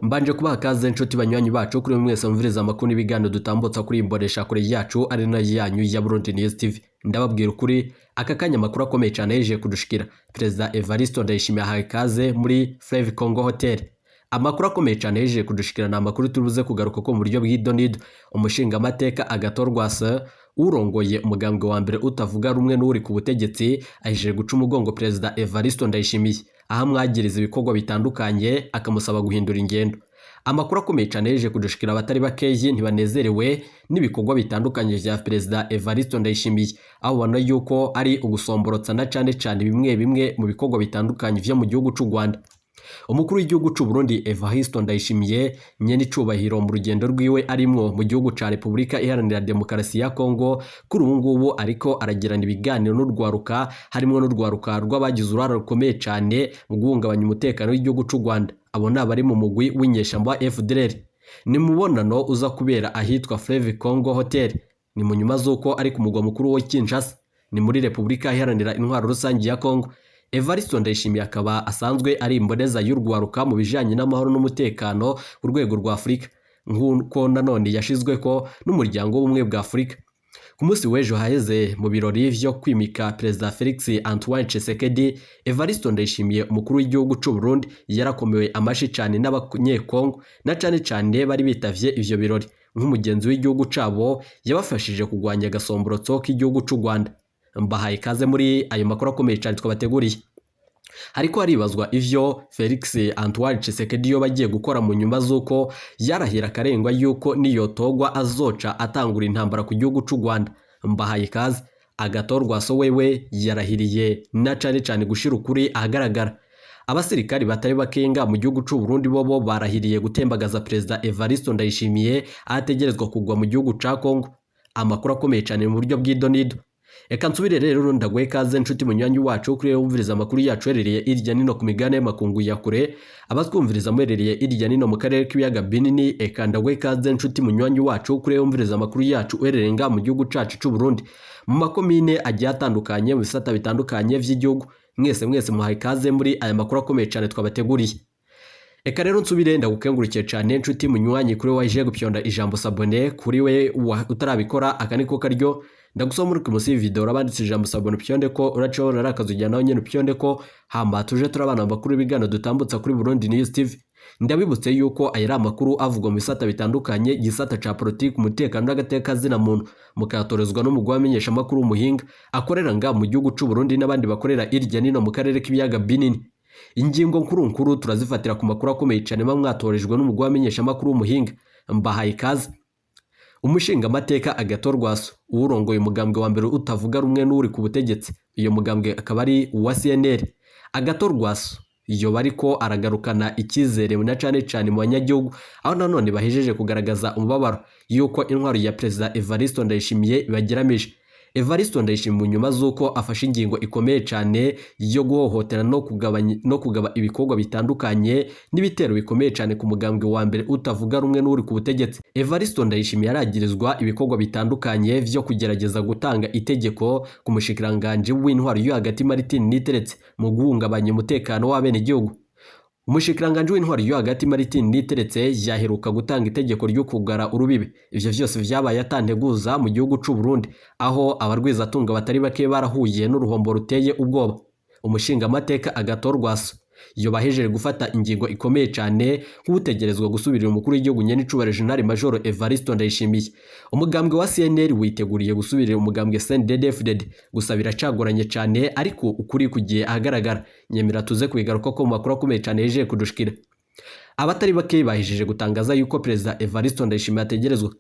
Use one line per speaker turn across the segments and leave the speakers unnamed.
Mbanje kubaha kaze, nshuti banywanyi bacu, kuri mwese mviriza amakuru n'ibiganiro dutambutsa kuri imbonesha kure yacu, ari nayo yanyu ya Burundi News TV. Ndababwira ukuri, aka kanya amakuru akomeye cyane yeje kudushikira. Perezida Evaristo Ndayishimiye ahawe ikaze muri Fleuve Congo Hotel. Amakuru akomeye cyane yeje kudushikira ni amakuru turubuze kugaruka ko mu buryo bw'idonido. Umushingamateka Agathon Rwasa, urongoye umugambwe wa mbere utavuga rumwe n'uri ku butegetsi, ahejeje guca umugongo Perezida Evaristo Ndayishimiye, aho amwagiriza ibikorwa bitandukanye, akamusaba guhindura ingendo. Amakuru akomeye cyane yeje kudushikira, abatari bakeyi ntibanezerewe n'ibikorwa bitandukanye vya Perezida Evaristo Ndayishimiye, aho ubona yuko ari ugusomborotsa na cane cane bimwe bimwe mu bikorwa bitandukanye vyo mu gihugu c'u Rwanda. Umukuru w'igihugu c'u Burundi Evaristo Ndayishimiye nyene icubahiro, mu rugendo rwiwe arimwo mu gihugu ca Repubulika Iharanira Demokarasi ya Kongo, kuri ubu ngubu ariko aragirana ibiganiro n'urwaruka, harimwo n'urwaruka rw'abagize uruhara rukomeye cane mu guhungabanya umutekano w'igihugu c'u Rwanda. Abo ni abari mu mugwi w'inyeshamba wa FDLR. Ni mubonano uza kubera ahitwa Fleuve Congo Hotel, ni mu nyuma z'uko ari ku mugwa mukuru wa Kinshasa, ni muri Repubulika Iharanira Intwaro Rusange ya Kongo. Evaristo Ndayishimiye akaba asanzwe ari imboneza y'urwaruka mu bijanye n'amahoro n'umutekano ku rwego rwa Afurika, nk'uko nanone yashizweko n'umuryango w'ubumwe bwa Afurika. Ku munsi w'ejo haheze, mu birori vyo kwimika Perezida Felix Antoine Tshisekedi, Evaristo Ndayishimiye, umukuru w'igihugu c'u Burundi, yarakomewe amashi cane n'abanyekongo, na cane cane bari bitavye ivyo birori, nk'umugenzi w'igihugu cabo yabafashije kugwanya agasomborotso k'igihugu c'u Rwanda. Mbahaye ikaze muri ayo makuru akomeye cyane twabateguriye. Hariko haribazwa ivyo Felix Antoine Tshisekedi yoba agiye gukora mu nyuma z'uko yarahira akarengwa yuko niyotogwa azoca atangura intambara ku gihugu c'u Rwanda. Mbahaye ikaze. Agathon Rwasa wewe yarahiriye na cane cane gushira ukuri ahagaragara. Abasirikari batari bakenga mu gihugu c'u Burundi bobo barahiriye gutembagaza Perezida Evaristo Ndayishimiye, ategerezwa kugwa mu gihugu ca Kongo. Amakuru akomeye cyane mu buryo bw'idonido. Reka nsubire rero ndaguhe ikaze, nshuti munywanyi wacu, kuri wumviriza amakuru yacu herereye irya nino ku migabane y'amakungu ya kure, abatwumviriza muherereye irya nino mu karere k'ibiyaga binini. Eka ndaguhe ikaze, nshuti munywanyi wacu, kuri wumviriza amakuru yacu uherereye ngaha mu gihugu cacu c'u Burundi, mu makomine agiye atandukanye, mu bisata bitandukanye vy'igihugu. Mwese mwese muhaye ikaze muri aya makuru akomeye cyane twabateguriye. Reka rero nsubire ndagukengurukiye cyane, nshuti munywanyi, kuri waje gupyonda ijambo s'abonner. Kuri we utarabikora, aka niko karyo ndagusoma muri munsi video, urabanditse ijambo s'abonner, upyonde ko uracobora ari akazu nawe nyene upyonde ko, hamba tuje turabana amakuru y'ibiganiro dutambutsa kuri Burundi News TV. Ndabibutse yuko aya ari amakuru avugwa mu bisata bitandukanye, igisata ca politiki, umutekano n'agateka zina muntu, mukayatorezwa n'umugwi w'amenyesha amakuru w'umuhinga akorera nga mu gihugu c'u Burundi n'abandi bakorera irya nino mu karere k'ibiyaga binini. Ingingo nkuru nkuru turazifatira ku makuru akomeye cyane muba mwatorejwe n'umugwi w'amenyesha amakuru w'umuhinga. Mbahaye ikaze. Umushingamateka Agathon Rwasa, uwurongoye umugambwe wa mbere utavuga rumwe n'uri ku butegetsi, iyo mugambwe akaba ari uwa CNL, Agathon Rwasa yoba ariko aragarukana icyizere na cane cane mu banyagihugu, aho nanone bahejeje kugaragaza umubabaro yuko intwaro ya Perezida Evaristo Ndayishimiye ibageramije. Evaristo Ndayishimiye, mu nyuma z'uko afashe ingingo ikomeye cyane yo guhohotera no kugabanya no kugaba ibikorwa bitandukanye n'ibitero bikomeye cyane ku mugambwe wa mbere utavuga rumwe n'uri ku butegetsi, Evaristo Ndayishimiye yaragirizwa ibikorwa bitandukanye vyo kugerageza gutanga itegeko ku mushikiranganji w'intwaro yo hagati Martin Niteretse mu guhungabanya umutekano w'abenegihugu. Umushikiranganji w'intwaro yo hagati Martin Niteretse yaheruka gutanga itegeko ryo kugara urubibe. Ivyo vyose vyabaye atanteguza mu gihugu c'u Burundi, aho abarwizatunga batari bake barahuye n'uruhombo ruteye ubwoba. Umushingamateka Agathon Rwasa yobahejeje gufata ingingo ikomeye cyane nk'utegerezwa gusubirira umukuru w'igihugu nyenicubahiro General Major Evaristo Ndayishimiye. Umugambwe wa CNL witeguriye gusubirira umugambwe CNDD-FDD, gusa biracagoranye cyane, ariko ukuri kugiye ahagaragara. Nyemera tuze kubigaruka ko mu makuru akomeye cyane yejeje kudushikira. Abatari bake bahejeje gutangaza yuko Perezida Evaristo Ndayishimiye ategerezwa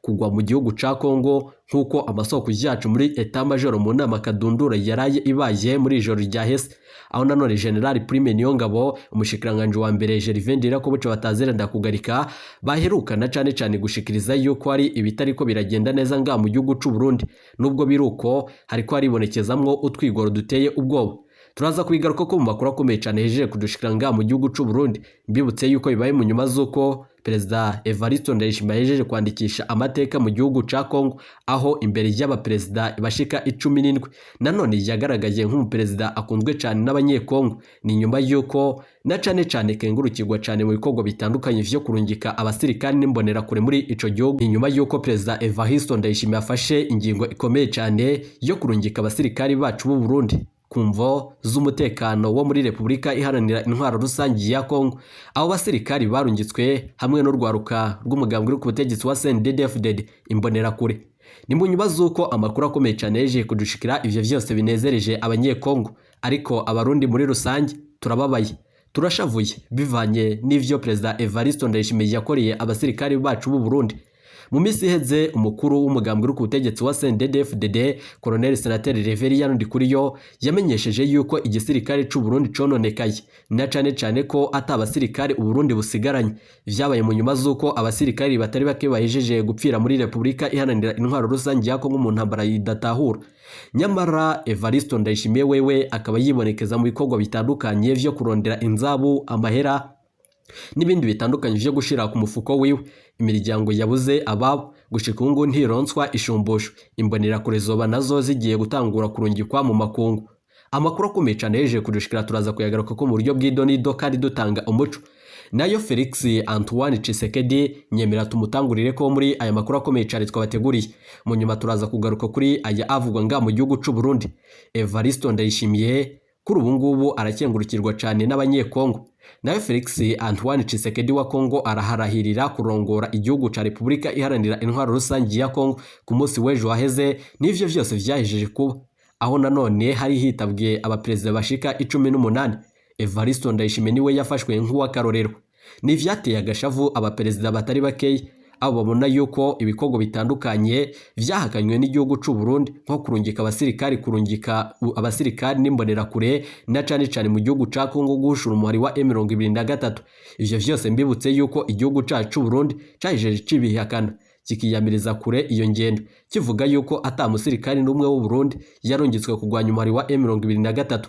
kugwa mu gihugu ca Kongo, nk'uko amasoko yacu muri état major mu nama kadundura yaraye ibaye muri ijoro ryahese, aho nanone General Prime Niyongabo, umushikiranganji wa mbere Gervais Ndirakobuca batazira ndakugarika, baherukana cane cane gushikiriza yuko ari ibitariko biragenda neza nga mu gihugu c'u Burundi. Nubwo biruko, hariko haribonekezamwo utwigoro duteye ubwoba. Turaza kubigaruka ko mu makuru akomeye cyane hejeje kudushikira ngaha mu gihugu c'u Burundi. Mbibutse yuko bibaye mu nyuma z'uko Perezida Evariste Ndayishimiye yahejeje kwandikisha amateka mu gihugu ca Congo, aho imbere y'abaperezida bashika 17 nanone yagaragaye nk'umuperezida akunzwe cyane n'abanyekongo. Ni nyuma y'uko na cane cane kengurukirwa cane mu bikorwa bitandukanye vyo kurungika abasirikare n'imbonerakure muri ico gihugu. Ni nyuma y'uko Perezida Evariste Ndayishimiye afashe ingingo ikomeye cane yo kurungika abasirikare bacu b'u Burundi kumvo z'umutekano wo muri Repubulika Iharanira Intwaro Rusange ya Kongo. Abo basirikari barungitswe hamwe n'urwaruka rw'umugambwe uri ku butegetsi wa CNDD-FDD imbonerakure. Ni mu nyuma z'uko amakuru akomeye cyane yeje kudushikira, ivyo vyose binezereje abanyekongo, ariko abarundi muri rusange turababaye, turashavuye bivanye n'ivyo Perezida Evariste Ndayishimiye yakoreye abasirikari bacu b'u Burundi. Mu minsi iheze umukuru w'umugambwe uri ku butegetsi wa CNDD-FDD Colonel Senateri Reverien Ndikuriyo yamenyesheje yuko igisirikare c'u Burundi cononekaye, na cane cane ko ata abasirikare u Burundi busigaranye. Vyabaye mu nyuma z'uko abasirikare batari bake bahejeje gupfira muri Repubulika Iharanira Intwaro Rusange ya Kongo mu ntambara idatahura. Nyamara Evariste Ndayishimiye wewe akaba yibonekeza mu bikorwa bitandukanye vyo kurondera inzabu, amahera n'ibindi bitandukanye vyo gushira ku mufuko wiwe. Imiryango yabuze ababo gushika ubu ntironswa ishumbusho. Imbonerakure zoba nazo zigiye gutangura kurungikwa mu makungu. Amakuru akomeye cane yeje kudushikira, turaza kuyagaruka ko mu buryo bw'idonido kandi dutanga umuco. Nayo Felix Antoine Tshisekedi nyemera tumutangurire ko muri aya makuru akomeye cane twabateguriye. Mu nyuma turaza kugaruka kuri aya avugwa nga mu gihugu c'u Burundi. Evariste Ndayishimiye kuri ubu ngubu arakengurukirwa cane n'abanyekongo. Nawe Felix Antoine Tshisekedi wa Kongo araharahirira kurongora igihugu ca Repubulika Iharanira Intwaro Rusange ya Kongo ku munsi w'ejo waheze. N'ivyo vyose vyahejeje kuba, aho nanone hari hitabwiye abaperezida bashika 18. Evariste Ndayishimiye niwe yafashwe nk'uw'akarorero. Ni ivyateye agashavu abaperezida batari bakeya, abo babona yuko ibikorwa bitandukanye vyahakanywe n'igihugu c'u Burundi, nko kurungika abasirikari, kurungika abasirikari n'imbonerakure na cane cane mu gihugu ca Kongo guhushura umuhari wa M23. Ivyo vyose mbibutse yuko igihugu cacu c'u Burundi cahejeje cibihakana, kikiyamiriza kure iyo ngendo, kivuga yuko ata musirikari n'umwe w'u Burundi yarungitswe kurwanya umuhari wa M23.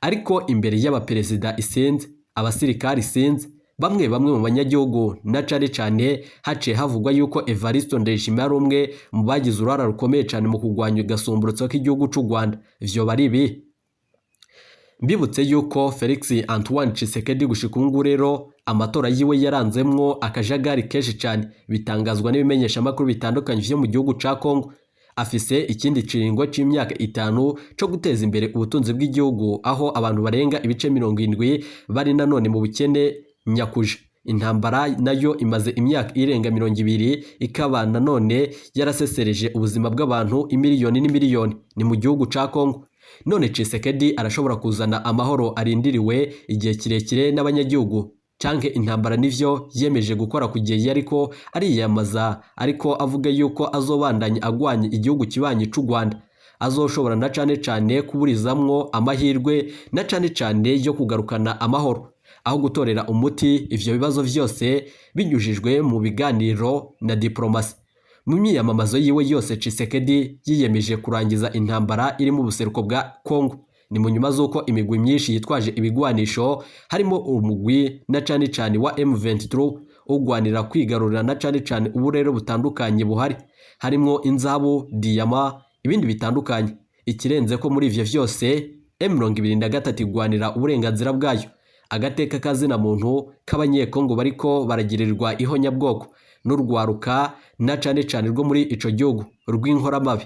Ariko imbere y'abaperezida isinze, abasirikari isinze, bamwe bamwe mu banyagihugu na cane cane haciye havugwa yuko Evariste Ndayishimiye ari umwe mu bagize uruhara rukomeye cane mu kurwanya igasumburutso k'igihugu c'u Rwanda. Vyoba ari ibi. Mbibutse yuko Felix Antoine Tshisekedi gushika ubu rero amatora yiwe yaranzemwo akajagari kenshi cane, bitangazwa n'ibimenyeshamakuru bitandukanye vyo mu gihugu ca Kongo. Afise ikindi kiringo c'imyaka 5 co guteza imbere ubutunzi bw'igihugu, aho abantu barenga ibice 70 bari nanone mu bukene nyakuje. Intambara nayo imaze imyaka irenga 20, ikaba nanone yarasesereje ubuzima bw'abantu imiliyoni n'imiliyoni. Ni mu gihugu ca Kongo. None Tshisekedi arashobora kuzana amahoro arindiriwe igihe kirekire n'abanyagihugu, canke intambara nivyo yemeje gukora ku gihe yariko ariyamaza, ariko avuga yuko azobandanya agwanya igihugu kibanyi c'u Rwanda. Azoshobora na cane cane kuburizamwo amahirwe na cane cane yo kugarukana amahoro, aho gutorera umuti ivyo bibazo vyose binyujijwe mu biganiro na diplomasi. Mu myiyamamazo yiwe yose Tshisekedi yiyemeje kurangiza intambara iri mu buseruko bwa Kongo. Ni mu nyuma z'uko imigwi myinshi yitwaje ibigwanisho, harimo umugwi na cane cane wa M23 ugwanira kwigarurira na cane cane uburere butandukanye buhari, harimwo inzabu, diyama, ibindi bitandukanye. Ikirenze ko muri ivyo vyose M23 igwanira uburenganzira bwayo, agateka kazina muntu k'abanyekongo bariko baragirirwa ihonyabwoko n'urwaruka na cane cane rwo muri ico gihugu rw'inkoramabi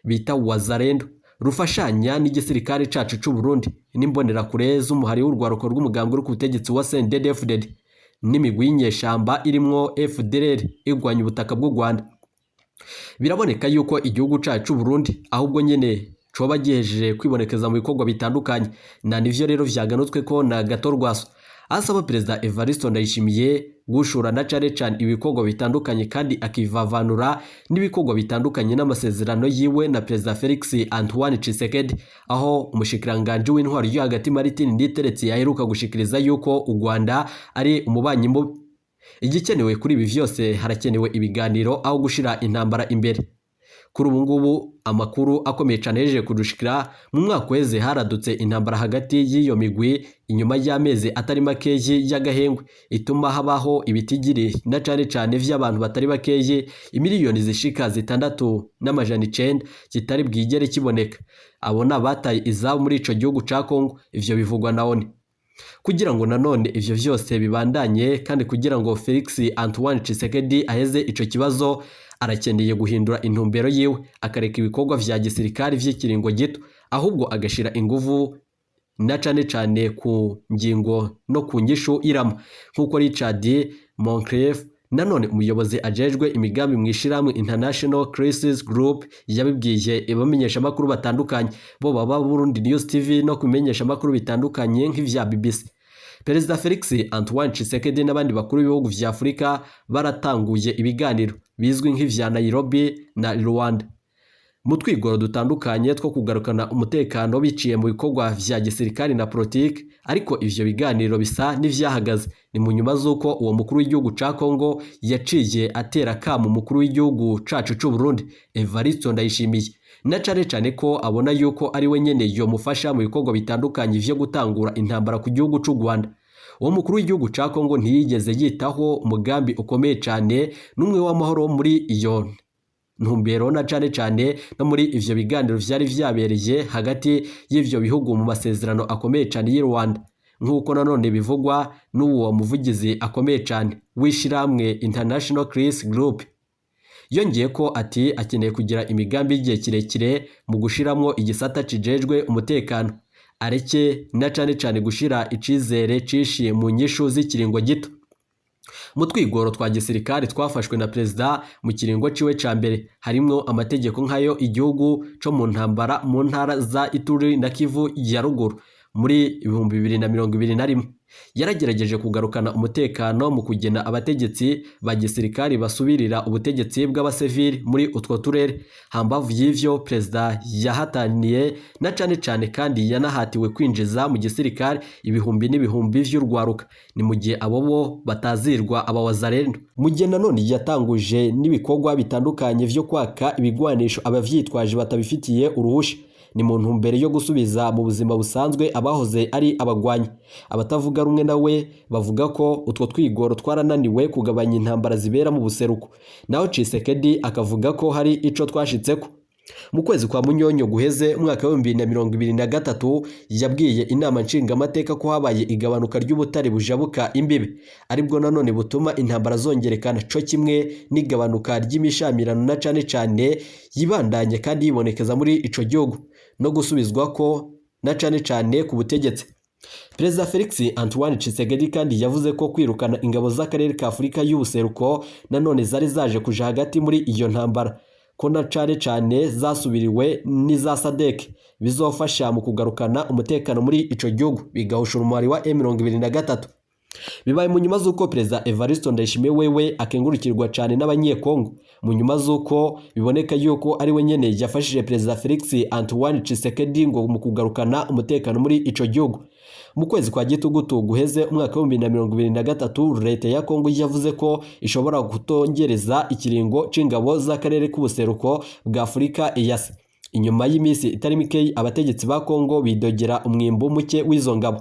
bita Wazalendo, rufashanya n'igisirikare cacu c'u Burundi n'imbonerakure z'umuhari w'urwaruko rw'umugambwe uri ku butegetsi wa CNDD-FDD n'imigwi y'inyeshamba irimwo FDLR igwanya ubutaka bw'u Rwanda. Biraboneka yuko igihugu cacu c'u Burundi ahubwo nyene coba gihejeje kwibonekeza mu bikorwa bitandukanye, na nivyo rero vyaganutswe ko na Gatorwaso asaba Perezida Evariste Ndayishimiye gushura na cane cane ibikorwa bitandukanye, kandi akivavanura n'ibikorwa bitandukanye n'amasezerano yiwe na Perezida Felix Antoine Tshisekedi, aho umushikiranganje w'intwaro yo hagati Martin Niteretse yaheruka gushikiriza yuko u Rwanda ari umubanyi mubi. Igikenewe kuri ibi vyose, harakenewe ibiganiro aho gushira intambara imbere. Kuri ubu ngubu amakuru akomeye cyane yejeje kudushikira, mu mwaka uheze haradutse intambara hagati y'iyo migwi inyuma y'amezi atari makeyi y'agahengwe, ituma habaho ibitigiri na cane cane vy'abantu batari bakeyi, imiliyoni zishika 6 900 kitari bwigere kiboneka. Abo ni abataye izabo muri ico gihugu ca Kongo. Ivyo bivugwa na ONU. Kugira ngo nanone ivyo vyose bibandanye, kandi kugira ngo Felix Antoine Tshisekedi aheze ico kibazo, arakeneye guhindura intumbero yiwe, akareka ibikorwa vya gisirikari vy'ikiringo gito, ahubwo agashira inguvu na cane cane ku ngingo no ku nyishu irama, nk'uko Richard Moncrief, nanone umuyobozi ajejwe imigambi mu ishirahamwe International Crisis Group, yabibwiye abamenyeshamakuru batandukanye bo baba Burundi News TV no kumenyesha amakuru bitandukanye nk'ivya BBC. Perezida Felix Antoine Tshisekedi n'abandi bakuru b'ibihugu vya Afurika baratanguye ibiganiro bizwi nk'ivya Nairobi na Rwanda mu twigoro dutandukanye two kugarukana umutekano biciye mu bikorwa vya gisirikari na politiki, ariko ivyo biganiro bisa n'ivyahagaze. Ni mu nyuma z'uko uwo mukuru w'igihugu ca Congo yaciye atera kamo umukuru w'igihugu cacu c'u Burundi Evariste Ndayishimiye, na cane cane ko abona yuko ari we nyene yomufasha mu bikorwa bitandukanye vyo gutangura intambara ku gihugu c'u Rwanda. Uwo mukuru w'igihugu ca Congo ntiyigeze yitaho umugambi ukomeye cane n'umwe w'amahoro muri iyo ntumbero, na cane cane no muri ivyo biganiro vyari vyabereye hagati y'ivyo bihugu mu masezerano akomeye cane y'i Rwanda, nk'uko nanone bivugwa n'uwo muvugizi akomeye cane w'ishirahamwe International Crisis Group. Yongeye ko ati akeneye kugira imigambi y'igihe kirekire mu gushiramwo igisata kijejwe umutekano, areke na cane cane gushira icizere cishiye mu nyishu z'ikiringo gito. Mu twigoro twa gisirikare twafashwe na perezida mu kiringo ciwe ca mbere harimwo amategeko nk'ayo igihugu co mu ntambara mu ntara za Ituri na Kivu ya ruguru muri 2021. Yaragerageje kugarukana umutekano mu kugena abategetsi ba gisirikari basubirira ubutegetsi bw'abasivili muri utwo turere. Hambavu y'ivyo, perezida yahataniye na cane cane kandi yanahatiwe kwinjiza mu gisirikare ibihumbi n'ibihumbi vy'urwaruka, ni mu gihe abo bo batazirwa abawazalendo, mu gihe nanone yatanguje n'ibikorwa bitandukanye vyo kwaka ibigwanisho abavyitwaje batabifitiye uruhusha. Ni mu ntumbero yo gusubiza mu buzima busanzwe abahoze ari abagwanyi. Abatavuga rumwe nawe bavuga ko utwo twigoro twarananiwe kugabanya intambara zibera mu buseruko, naho Tshisekedi akavuga ko hari ico twashitseko. Mu kwezi kwa Munyonyo guheze umwaka wa 2023, yabwiye inama nshingamateka ko habaye igabanuka ry'ubutare bujabuka imbibe, aribwo nanone butuma intambara zongerekana, co kimwe n'igabanuka ry'imishamirano na cane cane yibandanye kandi yibonekeza muri ico gihugu, no gusubizwa ko na cane cane ku butegetsi. Perezida Felix Antoine Tshisekedi kandi yavuze ko kwirukana ingabo z'akarere ka Afurika y'ubuseruko nanone zari zaje kuja hagati muri iyo ntambara, ko na cane cane zasubiriwe n'iza SADC, bizofasha mu kugarukana umutekano muri ico gihugu, bigahusha urumuri wa M23. Bibaye mu nyuma z'uko Perezida Evariste Ndayishimiye wewe akengurukirwa cyane n'abanyekongo, mu nyuma z'uko biboneka yuko ari we nyene yafashije Perezida Felix Antoine Tshisekedi ngo mu kugarukana umutekano muri ico gihugu. Mu kwezi kwa Gitugutu guheze umwaka wa 2023, leta ya Kongo yavuze ko ishobora kutongereza ikiringo c'ingabo z'akarere k'ubuseruko bwa Afurika EAC, inyuma y'iminsi itari mikeyi abategetsi ba Kongo bidogera umwimbu muke w'izo ngabo.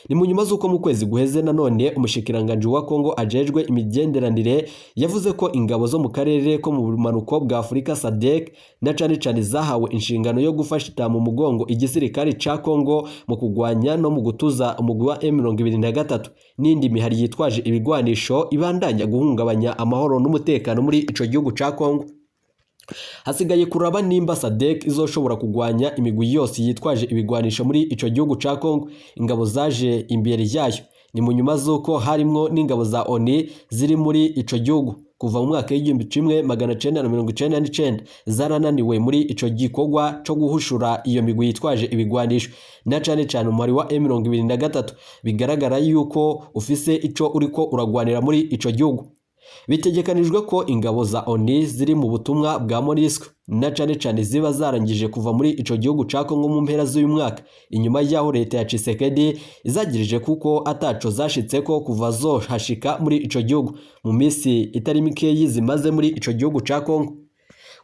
Ni mu nyuma z'uko mu kwezi guheze nanone umushikiranganji wa Kongo ajejwe imigenderanire yavuze ko ingabo zo mu karere ko mu bumanuko bwa Afurika SADC na cane cane zahawe inshingano yo gufashita mu mugongo igisirikare ca Kongo mu kugwanya no mu gutuza umugwi wa M23 n'indi mihari yitwaje ibigwanisho ibandanya guhungabanya amahoro n'umutekano muri ico gihugu ca Kongo. Hasigaye kuraba nimba SADC izoshobora kugwanya imigwi yose yitwaje ibigwanisho muri ico gihugu ca Kongo ingabo zaje imbere yayo. Ni mu nyuma z'uko harimwo n'ingabo za ONU ziri muri ico gihugu kuva mu mwaka w'1999 zarananiwe muri ico gikorwa co guhushura iyo migwi yitwaje ibigwanisho, na cane cane umubare wa M23 bigaragara yuko ufise ico uriko uragwanira muri ico gihugu. Bitegekanijwe ko ingabo za ONU ziri mu butumwa bwa MONUSCO na cane cane ziba zarangije kuva muri ico gihugu ca Kongo mu mpera z'uyu mwaka, inyuma y'aho leta ya Tshisekedi izagirije kuko ataco zashitseko kuva zohashika muri ico gihugu mu minsi itari mikeyi zimaze muri ico gihugu ca Kongo.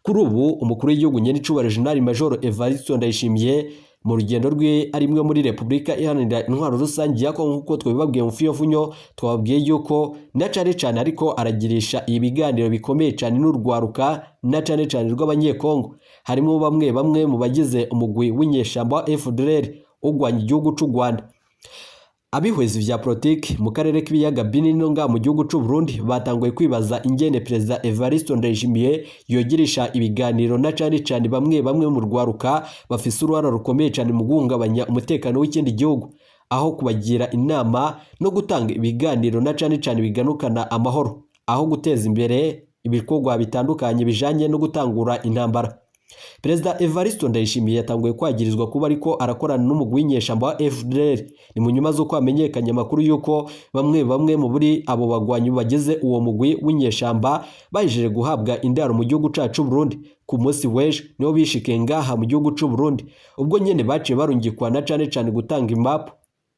Kuri ubu umukuru w'igihugu nyenicubahiro General Major Evariste Ndayishimiye mu rugendo rwe arimwe muri Repubulika Iharanira Intwaro Rusange ya Kongo, nk'uko twabibabwiye mu fiyofunyo, twababwiye yuko na cane cane ariko aragirisha ibiganiro bikomeye cane n'urwaruka na cane cane rw'abanyekongo, harimo bamwe bamwe mu bagize umugwi w'inyeshamba wa FDLR ugwanya igihugu c'u Rwanda. Abihweza vya politiki mu karere k'ibiyaga binini no ngaha mu gihugu c'u Burundi batanguye kwibaza ingene Perezida Evariste Ndayishimiye yogirisha ibiganiro na cane cane bamwe bamwe mu rwaruka bafise uruhara rukomeye cane mu guhungabanya umutekano w'ikindi gihugu, aho kubagira inama no gutanga ibiganiro na cane cane biganukana amahoro, aho guteza imbere ibikorwa bitandukanye bijanye no gutangura intambara. Perezida Evariste Ndayishimiye yatanguye kwagirizwa kuba ariko arakorana n'umugwi w'inyeshamba wa FDLR. Ni mu nyuma z'uko hamenyekanye amakuru y'uko bamwe bamwe mu buri abo bagwanyi bagize uwo mugwi w'inyeshamba bahejeje guhabwa indaro mu gihugu cacu Burundi. Ku munsi w'ejo niho bishikiye ngaha mu gihugu c'u Burundi, ubwo nyene baciye barungikwa na cane cane gutanga imapu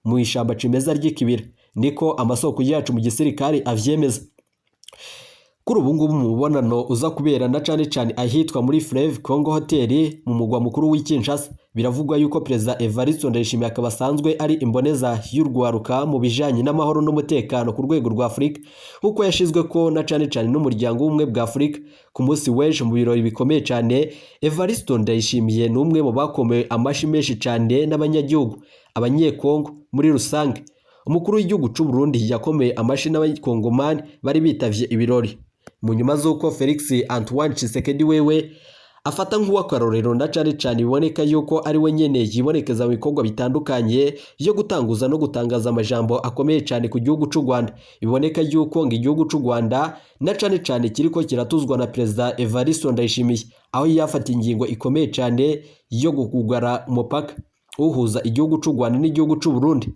mu ishamba cimeza ry'ikibira, niko amasoko yacu mu gisirikare avyemeza. Kuri ubu ngubu mu mubonano uza kubera na cane cane ahitwa muri Fleuve Congo Hotel mu mugwa mukuru w'i Kinshasa, biravugwa yuko Perezida Evariste Ndayishimiye akaba asanzwe ari imboneza y'urwaruka mu bijanye n'amahoro n'umutekano ku rwego rwa Afurika, nk'uko yashizwe ko na cane cane n'umuryango w'ubumwe bwa Afurika. Ku munsi w'ejo mu birori bikomeye cane, Evariste Ndayishimiye ni umwe mu bakomeye amashi menshi cane n'abanyagihugu, abanyekongo muri rusange. Umukuru w'igihugu c'u Burundi yakomeye amashi n'abakongomani bari bitavye ibirori. Mu nyuma z'uko Felix Antoine Tshisekedi wewe afata nk'uw'akarorero na cane cane biboneka yuko ari we nyene yibonekeza mu bikorwa bitandukanye vyo gutanguza no gutangaza amajambo akomeye cane ku gihugu c'u Rwanda, biboneka yuko ngo igihugu c'u Rwanda na cane cane kiriko kiratuzwa na Perezida Evariste Ndayishimiye, aho yafata ingingo ikomeye cane yo kugara umupaka uhuza igihugu c'u Rwanda n'igihugu c'u Burundi.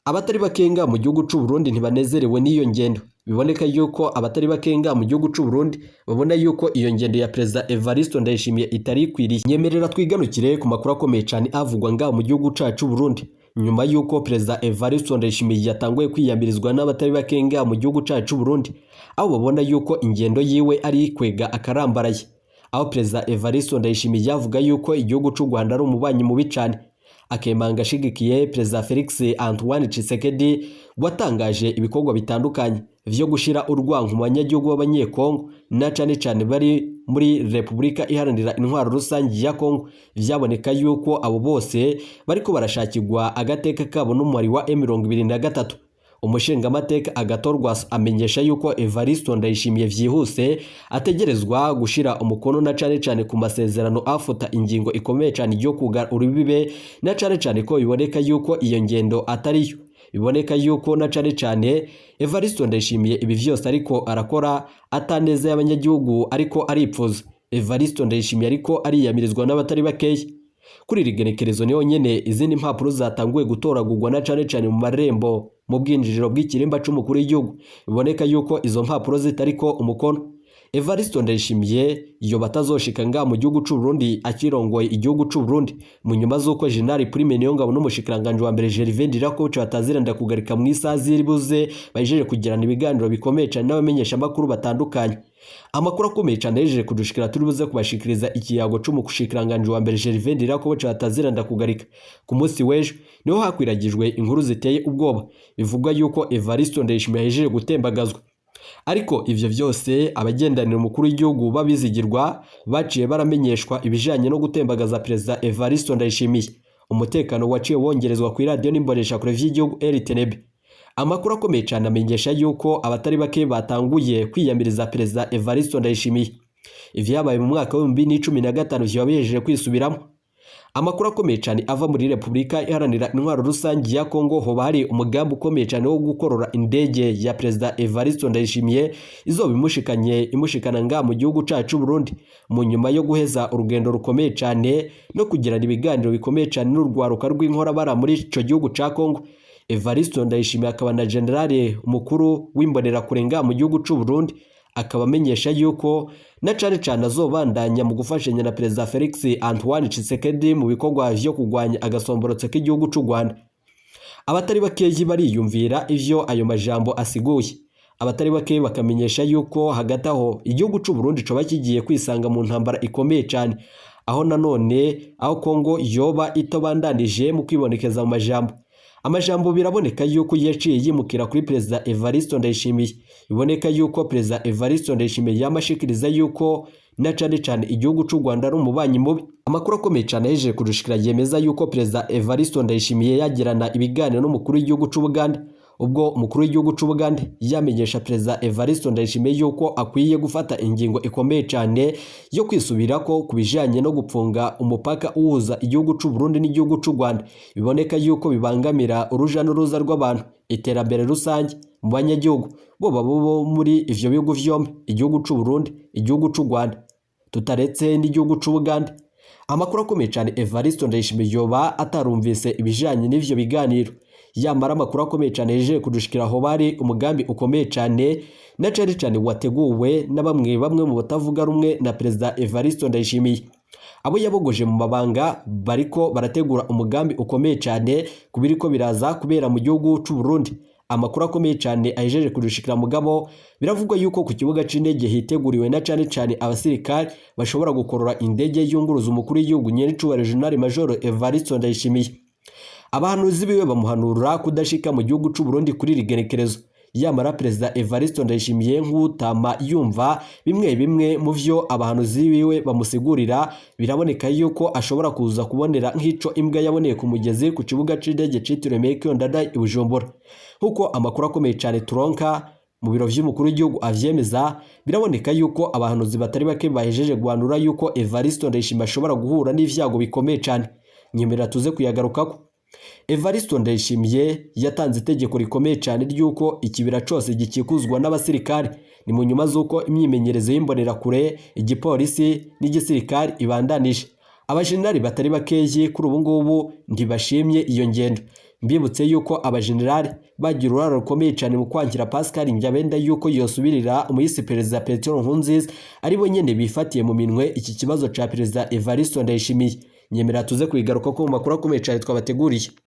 Abatari bakenga mu gihugu c'u Burundi ntibanezerewe n'iyo ngendo. Biboneka yuko abatari bakenga mu gihugu c'u Burundi babona yuko iyo ngendo ya Perezida Evariste Ndayishimiye itari ikwiriye. Nyemerera twiganukire ku makuru akomeye cane avugwa ngaha mu gihugu cacu Burundi. Nyuma yuko Perezida Evariste Ndayishimiye yatanguye kwiyamirizwa n'abatari bakenga mu gihugu cacu Burundi, aho babona yuko ingendo yiwe ari ikwega akarambaraye, aho Perezida Evariste Ndayishimiye yavuga yuko igihugu c'u Rwanda ari umubanyi mubi cane, akemanga ashigikiye Perezida Felix Antoine Tshisekedi watangaje ibikorwa bitandukanye vyo gushira urwanko mu banyagihugu b'abanyekongo na cane cane bari muri Repubulika Iharanira Intwaro Rusange ya Kongo. Vyaboneka yuko abo bose bariko barashakirwa agateka kabo n'umwari wa M23. Umushingamateka Agathon amenyesha yuko Evariste Ndayishimiye vyihuse ategerezwa gushira umukono na cane cane ku masezerano afuta ingingo ikomeye cane yo kugara urubibe, na cane cane ko biboneka yuko iyo ngendo atariyo. Biboneka yuko na cane cane Evariste Ndayishimiye ibi vyose ariko arakora ataneza y'abanyagihugu ariko aripfuza. Evariste Ndayishimiye ariko ariyamirizwa n'abatari bakeya. Kuri iri genekerezo niho nyene izindi mpapuro zatanguye gutoragurwa na cane cane mu marembo mu bwinjiriro bw'ikirimba c'umukuru w'igihugu. Biboneka yuko izo mpapuro zitariko umukono. Evariste Ndayishimiye iyo batazoshika ngaha mu gihugu c'u Burundi akirongoye igihugu c'u Burundi, mu nyuma z'uko General Prime Niyongabo n'umushikiranganje wa mbere Gervais Ndirakobuca bataziranda kugarika mu isaha ziribuze bajeje kugirana ibiganiro bikomeye cane n'abamenyesha makuru batandukanye. Amakuru akomeye cane yejeje kudushikira turi buze kubashikiriza ikiyago c'umushikiranganje wa mbere Gervais Ndirakobuca bataziranda kugarika. Ku munsi w'ejo niho hakwiragijwe inkuru ziteye ubwoba bivugwa yuko Evariste Ndayishimiye yahejeje gutembagazwa. Ariko ivyo vyose abagendanira umukuru w'igihugu babizigirwa baciye baramenyeshwa ibijanye no gutembagaza Perezida Evariste Ndayishimiye. Umutekano waciye wongerezwa ku iradiyo n'imboneshakure vy'igihugu RTNB. Amakuru akomeye cane amenyesha yuko abatari bake batanguye kwiyamiriza Perezida Evariste Ndayishimiye. Ivyabaye mu mwaka wa 2015 vyoba bihejeje kwisubiramo. Amakuru akomeye cane ava muri Repubulika Iharanira Intwaro Rusange ya Kongo, hoba hari umugambi ukomeye cane wo gukorora indege ya Perezida Evariste Ndayishimiye izoba imushikanye imushikana ngaha mu gihugu cacu Burundi, mu nyuma yo guheza urugendo rukomeye cane no kugirana ibiganiro bikomeye cane n'urwaruka rw'inkorabara muri ico gihugu ca Kongo. Evariste Ndayishimiye akaba na General umukuru w'imbonerakure ngaha mu gihugu c'u Burundi, akaba amenyesha yuko na cane cane azobandanya mu gufashanya na Perezida Felix Antoine Tshisekedi mu bikorwa vyo kugwanya agasomborotso k'igihugu c'u Rwanda. Abatari bakeyi bariyumvira ivyo ayo majambo asiguye. Abatari bake bakamenyesha yuko hagati aho igihugu c'u Burundi coba kigiye kwisanga mu ntambara ikomeye cane, aho nanone aho Kongo yoba itobandanije mu kwibonekeza mu majambo. Amajambo biraboneka yuko yaciye yimukira kuri Perezida Evariste Ndayishimiye. Biboneka yuko Perezida Evariste Ndayishimiye yamashikiriza yuko na cane cane igihugu c'u Rwanda ari umubanyi mubi. Amakuru akomeye cane yahejeje kudushikira yemeza yuko Perezida Evariste Ndayishimiye yagirana ibiganiro n'umukuru w'igihugu c'u Bugande. Ubwo umukuru w'igihugu c'u Bugande yamenyesha Perezida Evariste Ndayishimiye yuko akwiye gufata ingingo ikomeye cane yo kwisubirako ku bijanye no gupfunga umupaka uhuza igihugu c'u Burundi n'igihugu c'u Rwanda. Biboneka yuko bibangamira uruja n'uruza rw'abantu, iterambere rusange mu banyagihugu boba bo muri ivyo bihugu vyombi, igihugu c'u Burundi, igihugu c'u Rwanda, tutaretse n'igihugu c'u Bugande. Amakuru akomeye cane, Evariste Ndayishimiye yoba atarumvise ibijanye n'ivyo biganiro. Yamara amakuru akomeye cane yejeje kudushikira aho bari umugambi ukomeye cane na cane cane wateguwe na bamwe bamwe mu batavuga rumwe na Perezida Evariste Ndayishimiye. Abo yabogoje mu mabanga bariko barategura umugambi ukomeye cane ku biriko biraza kubera mu gihugu c'u Burundi. Amakuru akomeye cane ahejeje kudushikira mugabo, biravugwa yuko ku kibuga c'indege hiteguriwe na cane cane abasirikare bashobora gukorora indege yunguruza umukuru w'igihugu nyenicubahiro General Major Evariste Ndayishimiye. Abahanuzi biwe bamuhanura kudashika mu gihugu c'u Burundi kuri iri genekerezo. Yamara Perezida Evariste Ndayishimiye nk'utama yumva bimwe bimwe mu vyo abahanuzi biwe bamusigurira, biraboneka yuko ashobora kuza kubonera nk'ico imbwa yaboneye ku mugezi ku kibuga c'indege citiriwe Melchior Ndadaye i Bujumbura. Nk'uko amakuru akomeye cane turonka mu biro vy'umukuru w'igihugu avyemeza, biraboneka yuko abahanuzi batari bake bahejeje guhanura yuko Evariste Ndayishimiye ashobora guhura n'ivyago bikomeye cane. Nyemerera tuze kuyagarukako. Evariste Ndayishimiye yatanze itegeko rikomeye cyane ry'uko ikibira cose gikikuzwa n'abasirikare. Ni mu nyuma z'uko imyimenyerezo y'imbonerakure, igipolisi n'igisirikare ibandanije. Abajenerali batari bakeyi kuri ubu ngubu ntibashimye iyo ngendo. Mbibutse yuko abajenerali bagira uruhare rukomeye cyane mu kwangira Pascal Nyabenda yuko yosubirira umuyisi Perezida Petero Nkurunziza, aribo nyene bifatiye mu minwe iki kibazo ca Perezida Evariste Ndayishimiye. Nyemera tuze kubigaruka ko mu makuru akomeye cyane twabateguriye.